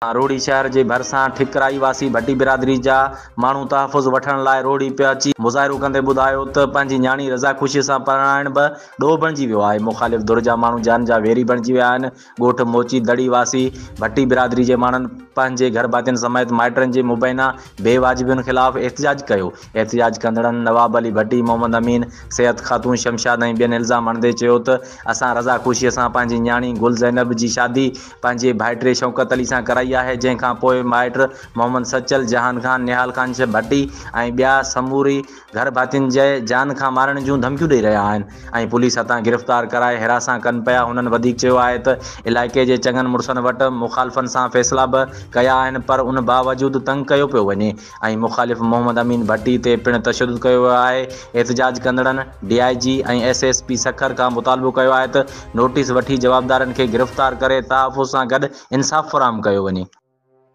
روهڙي شهر جي ڀرسان ٺڪرائي واسي ڀٽي برادري جا ماڻهو تحفظ وٺڻ لاء روهڙي پهچي مظاهرو ڪندي ٻڌايو ته پنهنجي نياڻي رضا خوشي سان پرڻائڻ به ڏوهه بڻجي ويو آهي، مخالف ڌر جا ماڻهو جان جا ويري بڻجي ويا آهن، ڳوٺ موچي دڙي واسي ڀٽي برادري جي ماڻهن پنهنجي گهرڀاتين سميت مائٽن جي مبينا بي واجبين خلاف احتجاج ڪيو، احتجاج ڪندڙن نواب علي ڀٽي، محمد امين، صحت خاتون شمشاد ۽ ٻين الزام هڻندي چيو ته اسان رضا خوشي سان پنهنجي نياڻي گل زينب جي شادي پنهنجي ڀائٽي شوڪت علي سان ڪرائي آهي، جنهن کان پوء مائٽ محمد سچل، جهان خان، نهال خان ڀٽي ۽ ٻيا سموري گهر ڀاتين جي جان کان مارڻ جون ڌمڪيون ڏئي رهيا آهن ۽ پوليس هٿان گرفتار ڪرائي هراسان ڪن پيا، هنن وڌيڪ چيو آهي ته علائقي جي چڱن مڙسن وٽ مخالفن سان فيصلا به ڪيا آهن پر ان باوجود تنگ ڪيو پيو وڃي ۽ مخالف محمد امين ڀٽي تي پڻ تشدد ڪيو ويو آهي، احتجاج ڪندڙن D I G ۽ S S P Sukkur کان مطالبو ڪيو آهي ته نوٽيس وٺي جوابدارن کي گرفتار ڪري تحفظ سان گڏ انصاف فراهم ڪيو وڃي.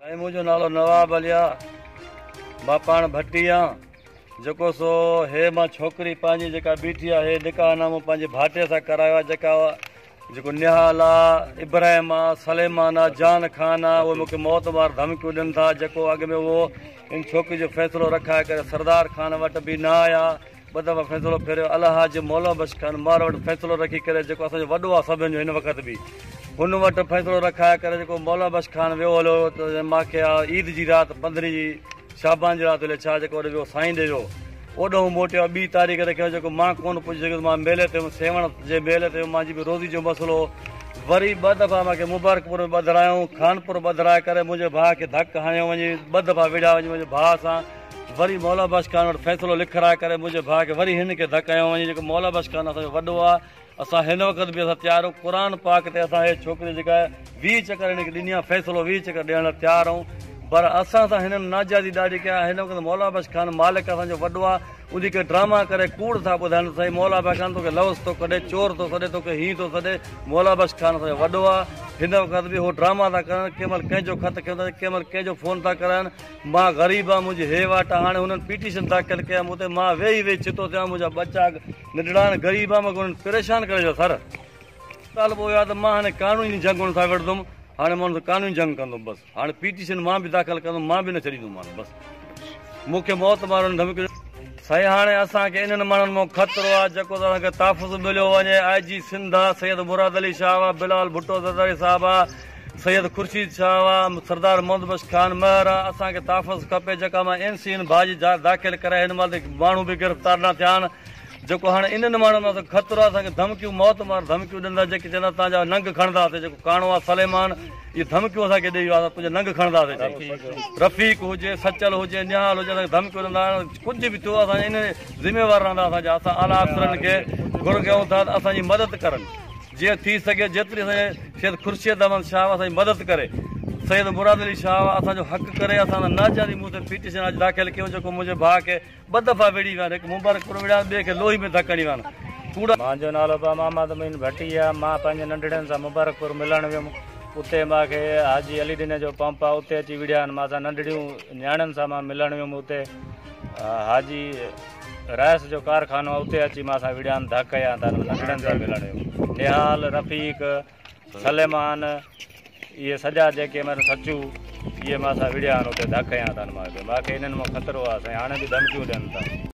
سائين منهنجو نالو نواب علي آ مان پاڻ ڀٽي آن جيڪو سو هي مان ڇوڪري پنهنجي جيڪا بيٺي آ هي نڪاح نامو پنهنجي ڀاٽي سان ڪرايو آ جيڪا جيڪو نهال آ ابراهيم آ سليمان آ جان خان آ اهي مونکي موت مار ڌمڪيون ڏين ٿا جيڪو اڳ ۾ اهو ان ڇوڪري جو فيصلو رکائي ڪري سردار خان وٽ به نه آيا ٻه دفعا فيصلو ڦيريو الحاج مولا بخش خان مار وٽ فيصلو رکي ڪري جيڪو اسان جو وڏو آ سڀن جو هن وقت به هن وٽ فيصلو رکائي ڪري جيڪو مولا بخش خان ويو هليو ته مان کي آ عيد جي رات پندرهين شعبان جي رات هلي ڇا جيڪو اوڏي ويو سائين ڏي ويو اوڏهون موٽيو آ ٻي تاريخ رکيو جيڪو مان ڪونه پڄي سگهيس مان ميلي تي هيم سيوهڻ جي ميلي تي هيم مانجي به روزي جو مسئلو هو وري ٻه دفعا مان کي مبارڪپور ۾ ٻڌرايائون خانپور ٻڌرائي ڪري منهنجي ڀاء کي ڌڪ هنيو وڃي ٻه دفعا وڙهيا وڃي منهنجي ڀاء سان وري مولا بخش خان وٽ فيصلو لکرائي ڪري منهنجي ڀاء کي وري هن کي ڌڪ هنيو وڃي جيڪو مولا بخش خان اسان جو وڏو آ اسان هن وقت به اسان تيار آهيون قرآن پاڪ تي اسان هي ڇوڪري جيڪا 20 چڪر هن کي ڏني آ فيصلو 20 چڪر ڏيڻ لاء تيار آهيون پر اسان سان هنن ناجائزي ڏاڍي ڪئي آ هن وقت مولا بخش خان مالڪ اسان جو وڏو آ ان کي ڊراما ڪري ڪوڙ ٿا ٻڌائن سائين مولا بخش خان توکي لوس ٿو ڪڍي چور ٿو سڏي توکي هين ٿو سڏي مولا بخش خان اسان جو وڏو آ هن وقت به هو ڊراما ٿا ڪرن ڪنهن مهل ڪنهن جو خط کنيو ٿا ڪنهن مهل ڪنهن جو فون ٿا ڪرائن مان غريب آهيان منهنجي هي واٽ آهي هاڻي هنن پيٽيشن داخل ڪئي آهي مون تي مان ويهي ويهي ڇتو ٿيو آهيان منهنجا ٻچا ننڍڙا آهن غريب آهيان مونکي هنن پريشان ڪري ڇڏيو سر مطالبو اهو آهي ته مان هاڻي قانوني جنگ هن سان وڙهندم هاڻي مان هن سان قانوني جنگ ڪندم بس هاڻي پيٽيشن مان به داخل ڪندم مان به نه ڇڏيندم مان بس مون کي موت مارڻ ڌمڪي سائين هاڻي اسان کي انهن ماڻهن مان خطرو آهي جيڪو اسان کي تحفظ مليو وڃي آء جي سنڌ آ سيد مراد علي شاهه آ بلال ڀٽو زرداري صاحب آ سيد خورشيد شاهه آ، سردار محمد بخش خان مهر آ، اسان کي تحفظ کپي جيڪا مان اين سي ان ڀاڄي داخل ڪرائي هن مهل تائين ماڻهو به گرفتار نه ٿيا آهن جيڪو هاڻي انهن ماڻهن مان اسان کي خطرو آ اسان کي ڌمڪيون موت مار ڌمڪيون ڏين ٿا جيڪي چون ٿا توهان جا ننگ کڻنداسين جيڪو ڪاڻو آ سليمان اهي ڌمڪيون اسان کي ڏئي ويو آ اسان تنهنجا ننگ کڻنداسين چئي رفيق هجي سچل هجي نهال هجي اسان کي ڌمڪيون ڏيندا آهن ڪجهه به ٿيو اسان ان ذميوار رهندا اسان جا اسان اعليٰ افسرن کي گهر ڪيون ٿا ته اسان جي مدد ڪرن. جيئن ٿي سگهي جيتري اسان جي سيد خورشيد احمد شاهه اسان جي مدد ڪري سيد مراد علي شاهه اسان جو حق ڪري اسان سان ناجائزي مون تي پيٽيشن اڄ داخل ڪيون جيڪو منهنجي ڀاء کي ٻه دفعا وڙهي ويا آهن هڪ مبارڪپور وڙهيا آهن ٻئي کي لوهي ۾ ڌڪ هڻي ويا آهن ڪوڙا مانجو نالو با محمد امين ڀٽي آ مان پنهنجي ننڍڙين سان مبارڪپور ملڻ ويم اتي مان کي حاجي علي ڏني جو پمپ آ اتي اچي وڙهيا آهن مان سان ننڍڙيون نياڻين سان مان ملڻ ويم اتي حاجي رئيس جو ڪارخانو آ اتي اچي مان سان وڙهيا آهن ڌڪ هنيا اٿن ننڍڙن سان ملڻ ويم نهال رفيق سليمان اهي سڄا جيڪي معنيٰ سچو اهي مان سان وڙهيا آهن اتي ڌڪ هنيا اٿن مان کي مان کي انهن مان خطرو آ سائين هاڻي به ڌمڪيون ڏين ٿا.